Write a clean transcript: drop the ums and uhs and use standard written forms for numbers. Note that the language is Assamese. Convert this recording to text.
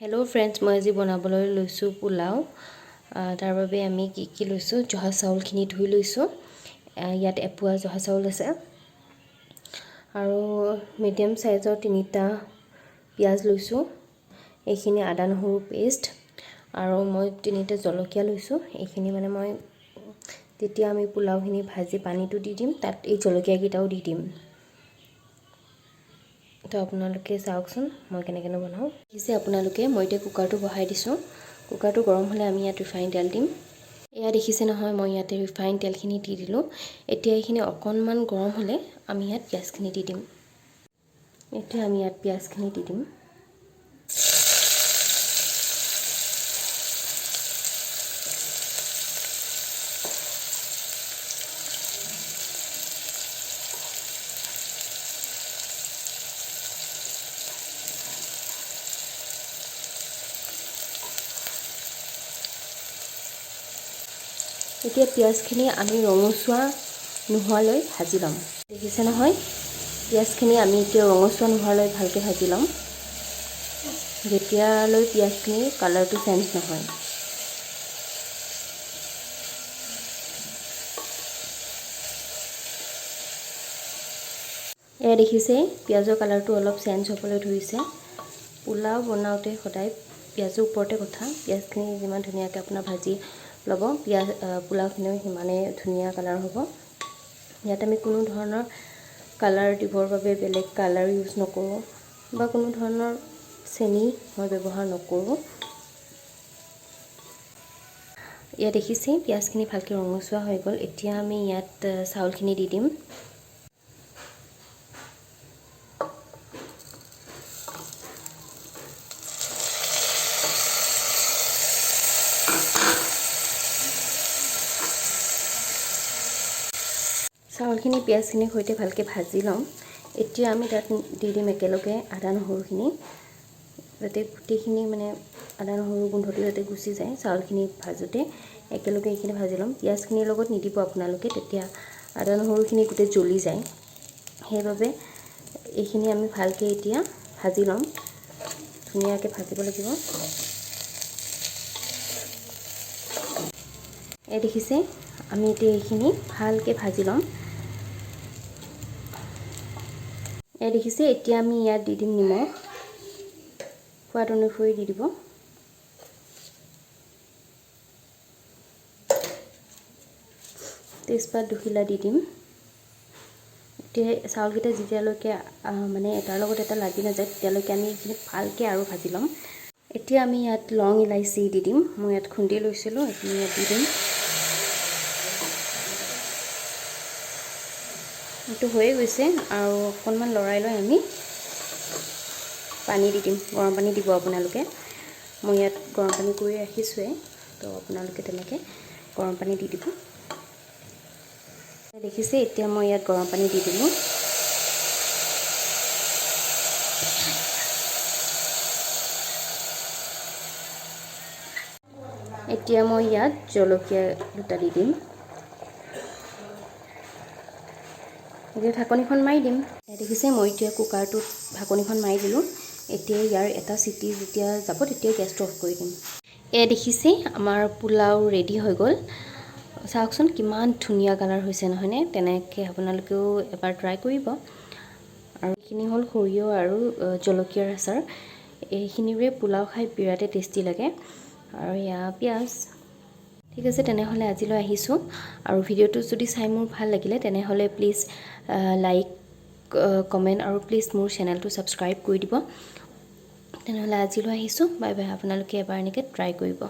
হেল্ল' ফ্ৰেণ্ডছ, মই আজি বনাবলৈ লৈছোঁ পোলাও। তাৰ বাবে আমি কি কি লৈছোঁ, জহা চাউলখিনি ধুই লৈছোঁ। ইয়াত এপোৱা জহা চাউল আছে আৰু মিডিয়াম চাইজৰ 3টা পিঁয়াজ লৈছোঁ। এইখিনি আদা নহৰু পেষ্ট আৰু মই 3টা জলকীয়া লৈছোঁ। এইখিনি মানে মই যেতিয়া আমি পোলাওখিনি ভাজি পানীটো দি দিম, তাত এই জলকীয়াকেইটাও দি দিম। তো আপোনালোকে চাওকচোন মই কেনেকৈনো বনাওঁ। দেখিছে আপোনালোকে, মই এতিয়া কুকাৰটো বহাই দিছোঁ। কুকাৰটো গৰম হ'লে আমি ইয়াত ৰিফাইন তেল দিম। এয়া দেখিছে নহয়, মই ইয়াতে ৰিফাইন তেলখিনি দি দিলোঁ। এতিয়া এইখিনি অকণমান গৰম হ'লে আমি ইয়াত পিঁয়াজখিনি দি দিম। এতিয়া আমি ইয়াত পিঁয়াজখিনি দি দিম। এতিয়া পিঁয়াজখিনি আমি ৰঙচুৱা নোহোৱালৈ ভাজি ল'ম। দেখিছে নহয়, পিঁয়াজখিনি আমি এতিয়া ৰঙচুৱা নোহোৱালৈ ভালকৈ ভাজি ল'ম, যেতিয়ালৈ পিঁয়াজখিনিৰ কালাৰটো চেঞ্জ নহয়। এয়া দেখিছে, পিঁয়াজৰ কালাৰটো অলপ চেঞ্জ হ'বলৈ ধৰিছে। পোলাও বনাওঁতে সদায় পিঁয়াজৰ ওপৰতে কথা। পিঁয়াজখিনি যিমান ধুনীয়াকৈ আপোনাৰ ভাজি ল'ব, পিঁয়াজ পোলাওখিনিও সিমানেই ধুনীয়া কালাৰ হ'ব। ইয়াত আমি কোনো ধৰণৰ কালাৰ দিবৰ বাবে বেলেগ কালাৰ ইউজ নকৰোঁ বা কোনো ধৰণৰ চেনি মই ব্যৱহাৰ নকৰোঁ। ইয়াত দেখিছে, পিঁয়াজখিনি ভালকৈ ৰঙচুৱা হৈ গ'ল। এতিয়া আমি ইয়াত চাউলখিনি দি দিম। চাউলখিনি পিঁয়াজখিনিৰ সৈতে ভালকৈ ভাজি ল'ম। এতিয়া আমি তাত দি দিম একেলগে আদা নহৰুখিনি, যাতে গোটেইখিনি মানে আদা নহৰু গোন্ধটো যাতে গুচি যায়। চাউলখিনি ভাজোঁতে একেলগে এইখিনি ভাজি ল'ম। পিঁয়াজখিনিৰ লগত নিদিব আপোনালোকে, তেতিয়া আদা নহৰুখিনি গোটেই জ্বলি যায়। সেইবাবে এইখিনি আমি ভালকৈ এতিয়া ভাজি ল'ম। ধুনীয়াকৈ ভাজিব লাগিব। এই দেখিছে, আমি এতিয়া এইখিনি ভালকৈ ভাজি ল'ম। এই দেখিছে, এতিয়া আমি ইয়াত দি দিম নিমখ, সোৱাদ অনুসৰি দি দিব। তেজপাত দুখিলা দি দিম। এতিয়া চাউলকেইটা যেতিয়ালৈকে মানে এটাৰ লগত এটা লাগি নাযায়, তেতিয়ালৈকে আমি এইখিনি ভালকৈ আৰু ভাজি ল'ম। এতিয়া আমি ইয়াত লং ইলাচি দি দিম। মই ইয়াত খুন্দি লৈছিলোঁ, এইখিনি ইয়াত দি দিম। এইটো হৈয়ে গৈছে আৰু অকণমান লৰাই লৈ আমি পানী দি দিম। গৰম পানী দিব আপোনালোকে। মই ইয়াত গৰম পানী কৰি ৰাখিছোঁৱেই, তো আপোনালোকে তেনেকৈ গৰম পানী দি দিব। দেখিছে, এতিয়া মই ইয়াত গৰম পানী দি দিলোঁ। এতিয়া মই ইয়াত জলকীয়া 2টা দি দিম। এতিয়া ঢাকনিখন মাৰি দিম। দেখিছে, মই এতিয়া কুকাৰটোত ঢাকনিখন মাৰি দিলোঁ। এতিয়া ইয়াৰ এটা চিটি যেতিয়া যাব, তেতিয়া গেছটো অফ কৰি দিম। এয়া দেখিছে, আমাৰ পোলাও ৰেডি হৈ গ'ল। চাওকচোন কিমান ধুনীয়া কালাৰ হৈছে, নহয়নে? তেনেকৈ আপোনালোকেও এবাৰ ট্ৰাই কৰিব। আৰু এইখিনি হ'ল সৰিয়হ আৰু জলকীয়াৰ আচাৰ। এইখিনিৰে পোলাও খাই বিৰাটেই টেষ্টি লাগে। আৰু এয়া পিঁয়াজ। ঠিক আছে, তেনেহ'লে আজিলৈ আহিছোঁ। আৰু ভিডিঅ'টো যদি চাই মোৰ ভাল লাগিলে, তেনেহ'লে প্লিজ লাইক, কমেণ্ট আৰু প্লিজ মোৰ চেনেলটো ছাবস্ক্ৰাইব কৰি দিব। তেনেহ'লে আজিলৈ আহিছোঁ, বাই বাই। আপোনালোকে এবাৰ এনেকৈ ট্ৰাই কৰিব।